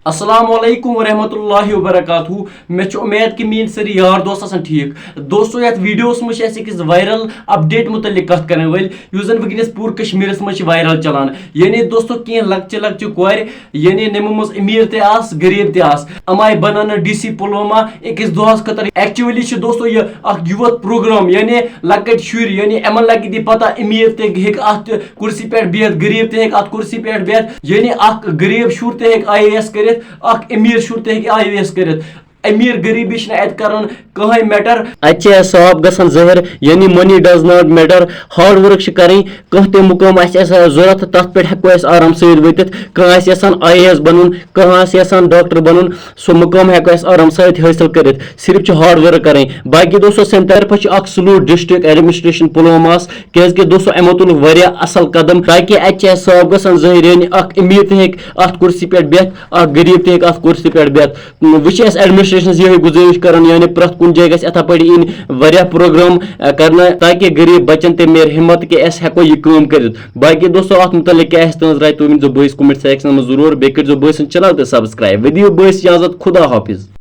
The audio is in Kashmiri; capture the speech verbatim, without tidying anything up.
السلام علیکم ورحمۃ اللہ وبرکاتہ۔ مےٚ چھُ اُمید کہِ میٲنۍ سٲری یار دوست آسن ٹھیٖک۔ دوستو، یتھ ویڈیوس منٛز چھِ اَسہِ أکِس وائرل اپڈیٹ مُتعلق کتھ کرن وٲلۍ، یُس زن وٕنکیٚنس پوٗرٕ کشمیرس منٛز چھِ وائرل چلان۔ یعنی دوستو، کینٛہہ لۄکچہِ لۄکچہِ کورِ، یعنی نِمو منٛز امیر تہِ آس، غریب تہِ آس، یِم آیہِ بناونہٕ ڈی سی پلوامہ أکِس دۄہس خٲطرٕ۔ Actually چھُ دوستو یہِ اکھ یوٗتھ پروگرام، یعنی لۄکٕٹۍ شُرۍ، یعنی یِمن لگہِ تہِ پتہ، امیر تہِ ہیٚکہِ اتھ کرسی پٮ۪ٹھ بِہِتھ، غریب تہِ ہیٚکہِ اتھ کرسی پٮ۪ٹھ بِہِتھ، یعنی اکھ غریب شُر تہِ ہیٚکہِ آئی اے ایس کٔرِتھ، اکھ امیر شُر تہِ ہیٚکہِ آئی اے ایس کٔرِتھ۔ امیر غریبی چھِنہٕ اتہِ کران کٕہٕنۍ میٹر۔ اتہِ چھِ احساب گژھان ظٲہر، یعنی money does not matter۔ Hard work چھِ کرٕنۍ، کانٛہہ تہِ مقام آسہِ اَسہِ ضوٚرتھ، تتھ پٮ۪ٹھ ہٮ۪کو أسۍ آرام سۭتۍ وٲتِتھ۔ کانٛہہ آسہِ یژھان آئی اے ایس بنُن، کانٛہہ آسہِ یژھان ڈاکٹر بنُن، سُہ مقام ہٮ۪کو أسۍ آرام سۭتۍ حٲصِل کٔرِتھ۔ صرف چھِ ہارڈ ورک کرٕنۍ۔ باقی دوستو، سانہِ طرفہٕ چھُ اکھ salute district administration پلواماہس، کیازِ کہِ دوستو، یِمو تُل واریاہ اصل قدم، تاکہِ اتہِ چھِ احساب گژھان ظٲہر، یعنی اکھ امیر تہِ ہیٚکہِ اتھ کرسی پٮ۪ٹھ بِہِتھ، اکھ غریب تہِ ہیٚکہِ اتھ کرسی پٮ۪ٹھ بِہِتھ۔ وۄنۍ چھِ أسۍ ایڈمنسٹریشنس یِہوٚے گُزٲرِش کران، یعنی پرٛٮ۪تھ کُنہِ جایہِ گژھِ یِتھے پٲٹھۍ یِنۍ واریاہ پروگرام، اَ، کرنہٕ، تاکہِ غریب بچن تہِ میلہِ ہمت کہِ أسۍ ہٮ۪کو یہِ کٲم کٔرِتھ۔ باقی دوستو، اتھ متعلق کیٛاہ آسہِ تُہنٛز راے، تُہۍ ؤنۍزیو بٲیِس comment section منٛز ضروٗر، بیٚیہِ کٔرۍزیو بٲیِس سُنٛد channel تہِ subscribe۔ ودیو بٲیِس اجازت، خدا حافظ۔